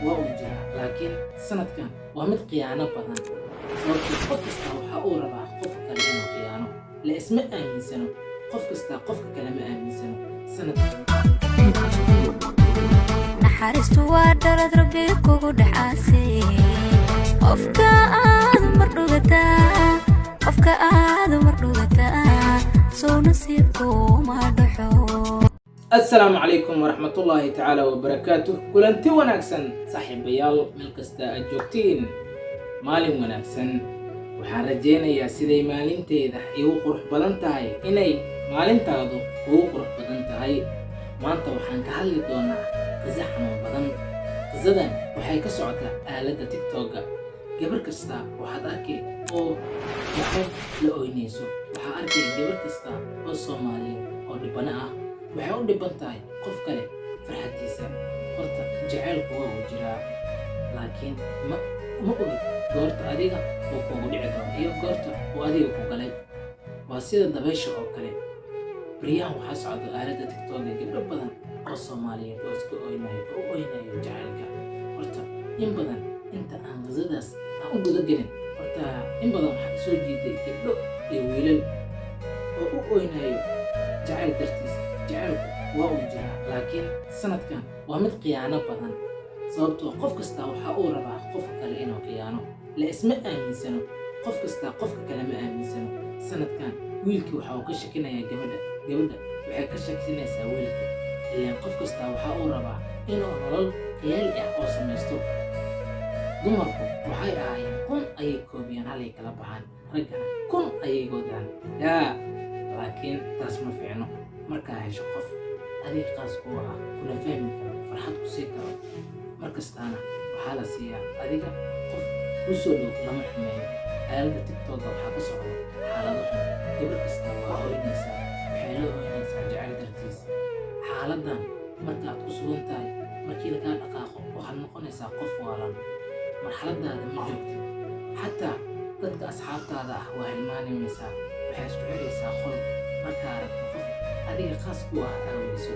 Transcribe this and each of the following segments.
Waa uu jiraa, laakiin sanadkan waa mid khiyaano badan, sababtoo qof kasta waxa uu rabaa qofka kale inuu khiyaano. La isma aaminsano, qof kasta qofka kale ma aaminsano sanad. Naxariistu waa dhalad Rabbi kugu dhexaasay. Qofka aad mar dhugataa, qofka aad mar dhugataa, sow nasiibku ma dhaxo. Assalaamu calaykum waraxmatullaahi tacaala wabarakaatuh. Kulanti wanaagsan, saaxiibayaal, meel kasta aad joogtiin, maalin wanaagsan. Waxaan rajaynayaa siday maalinteeda igu qurux badan tahay inay maalintaadu kugu qurux badan tahay. Maanta waxaan ka hadli doonaa qiso xanuun badan. Qisadan waxay ka socotaa aaladda TikTok-ga. Gabar kasta waxaad arkay oo jacayl la oynayso. Waxaa arkay gabar kasta oo Soomaaliyeed oo dhibano ah. Waxay u dhiban tahay qof kale farxaddiisa. Horta jacaylku waa uu jiraa, laakiin ma ogid goorta adiga uu kugu dhici doono iyo goorta uu adiga ku galay. Waa sida dabaysha oo kale. Baryahan waxaa socda aaladda TikTok-ga gabdho badan oo Soomaaliyeed oo iska oynayo, oo u oynayo jacaylka. Horta in badan inta aan qisadaas aan u guda gelin, horta in badan waxaa soo jiiday gabdho iyo wiilal oo u oynayo jacayl dartiis. Jacaylku waa uu jiraa, laakiin sanadkan waa mid khiyaano badan, sababtoo qof kasta waxa uu rabaa qofka kale inuu khiyaano. La isma aaminsano, qof kasta qofka kale ma aaminsano. Sanadkan wiilkii waxa uu ka shakinayaa gabadha, gabadha waxay ka shakinaysaa wiilka. Ilaan qof kasta waxa uu rabaa inuu nolol khiyaali ah oo samaysto. Dumarku waxay ahaayeen 1000 ayay koobiyaan, halay kala baxaan. Raggana 1000 ayay godaan yaa, laakiin taas ma fiicno. Markaa hesho qof adiga qaas kuwa ah, kuna fahmi karo, farxad ku sii karo markastaana, waxaa la siiyaa adiga qof kuu soo dhow lama xumeeyo. Aaladda TikTok-ga waxaa ka socda xaalado xun. Gabar kasta waa oynaysaa, waxay la oynaysaa jacayl dartiis. Xaaladan markaad ku sugan tahay, markii lagaa dhaqaaqo, waxaad noqonaysaa qof waalan. Marxaladaada ma joogtid, xataa dadka asxaabtaada ah waa hilmaanimaysaa. Waxay isku xiraysaa qol markaa aragto qof adiga khaas ku ah aaweyso.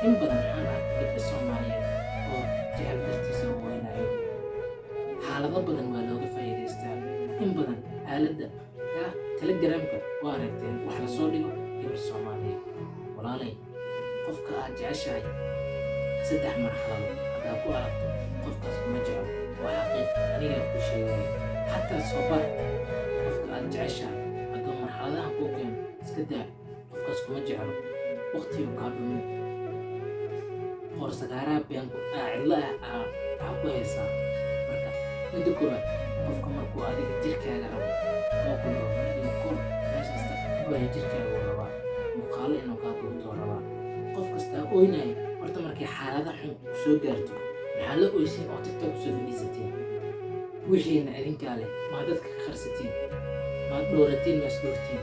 In badan waxaan arkay gabdho Soomaaliyeed oo jecel dartiisa u weynayo. Xaalado badan waa looga faa'iidaystaa in badan aaladda ya Telegramka. Waa aragteen wax lasoo dhigo gabar Soomaaliyeed. Walaalay, qofka aad jeceshahay saddex marxalado haddaa ku aragto, qofkaas kuma jeclo. Waa xaqiiq anigaa ku sheegaya. Xataa soo bar, qofka aad jeceshahay hadduu marxaladahan kuu keeno, iska daa, qofkaas kuma jeclo. Waqtigu kaa dhumin, qoorsagaaraha beenku aa cidlo ah aa waxaa ku haysaa. Marka midda koowaad, qofka markuu adiga jirkaaga rabo oo ku dhaho "video call", meeshaasta abaya jirkaaga uu rabaa, muuqaalo inuu kaa duubtoo rabaa. Qof kastaa oynaya horta markay xaalada xun soo gaarto, maxaa la oysin oo TikTok kusoo fadhiisatiin? Wixiina idinkaa leh, maa dadka ka qarsatiin, maad dhooratiin, maa isdhoortiin?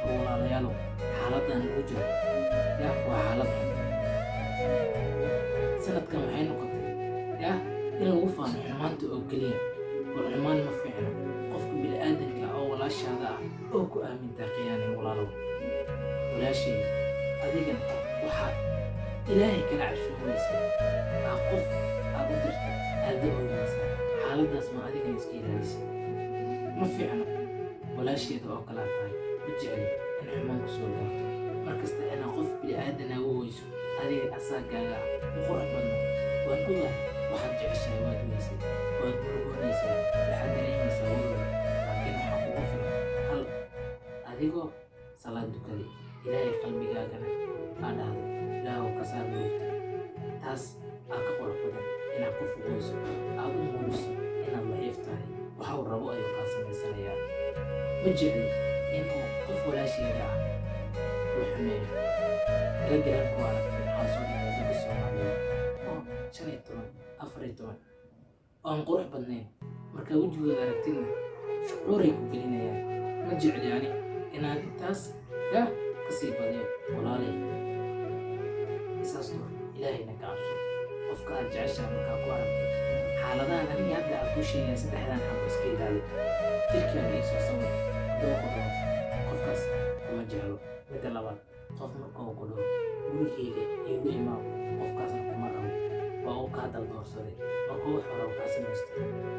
War walaalayaalow, xaaladan lagu jiro ya waa xaalad xun. Sanadkan waxay noqotay ya in lagu faano xumaanta oo keliya. War xumaan ma fiicno. Qofka bini'aadanka oo walaashaada ah oo ku aamintaa khiyaanay. Walaalow, walaashay, adigana waxaa Ilaahay kala cabsoomaysa aa qof aad u dirtay aad la ooynaysaa. Xaaladaas ma adigana iska ilaalisa? Ma fiicno. Walaasheeda oo kalaa tahay, ma jecli in xumaan ku soo gaarto. Markasta inaa qof bini'aadan aa weyso adiga asaagaaga ah ma qurux badno. Waan ogahay waxaad jeceshahay waad weysay, waad murugoonaysaa, waxaad dareemaysaa walwal, laakiin waxaa kugu filan hal adigoo salaad dukaday, Ilaahay qalbigaagana aa dhahdo, "Ilaahow, ka saar murugta." Taas aa ka qurux badan inaad qof ugoyso, aad u muujiso inaad daciif tahay. Waxa uu rabo ayuu kaa samaysanayaa. Ma jecli inuu qof walaasheeda ah la xumeeyo. Telegramka waa aragtay, waxaa soo dhigay gabdha Soomaaliyeed oo 15, 14 oo aan qurux badnayn. Markaa wejigooda aragtidna shucuuray ku gelinayaan. Ma jecli ani inaan intaas ya kasii badiyo. Walaalay, isaas dur, Ilaahayna ka cabso. Qofka aad jeceshahay markaa ku aragto xaaladahan aniga hadda aad kuu sheegaya, saddexdan xabo iska ilaali. "Jirkaaga ii soo sawir" hadduu ku dhaho, qofkaas kuma jeclo. Midda labaad, qof markuu ku dhaho "gurigeyga iigu imaaw", qofkaasna kuma rabo. Waa uu kaa daldoorsaday. Markuu wax hore uu kaa samaysto,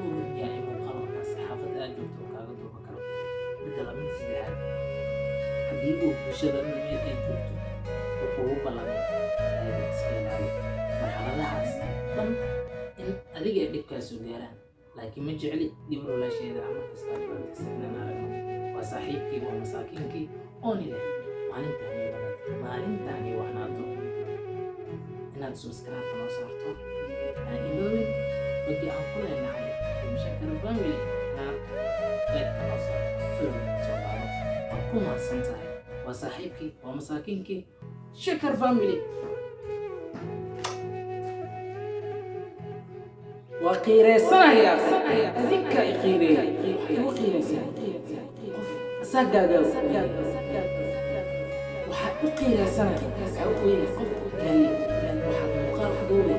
ogid miyaa in muuqaal markaas xaafadda aad joogto uu kaaga duuban karo? Midda la midda saddexaad, haddii uu bulshada meel ay joogto uu kugu ballamay, ayada iska ilaali. Marxaladahaas dhan in adiga ay dhibkaa soo gaaraan, laakiin ma jecli gabar walaasheeda ama kasta dhibaataysan inaan aragno. Waa saaxiibkii, waa masaakiinkii ooni leh. Maalintaani wanaag, maalintaani wacnaato. Inaad subscribe noo saarto aan iloobin, boggi aan ku leenahay Shakar Family inaad like noo saarto, follow soo qaado. Waad ku mahadsan tahay. Waa saaxiibkii, waa masaakiinkii, Shakar Family. Waa qiireysanayaa, adinka i qiireeyay. Waxay igu qiireysaa qof asagaagaa. Waxaa u qiireysanaya, waxaa u ooyay qof kale. Waxaad muuqaal ku duubay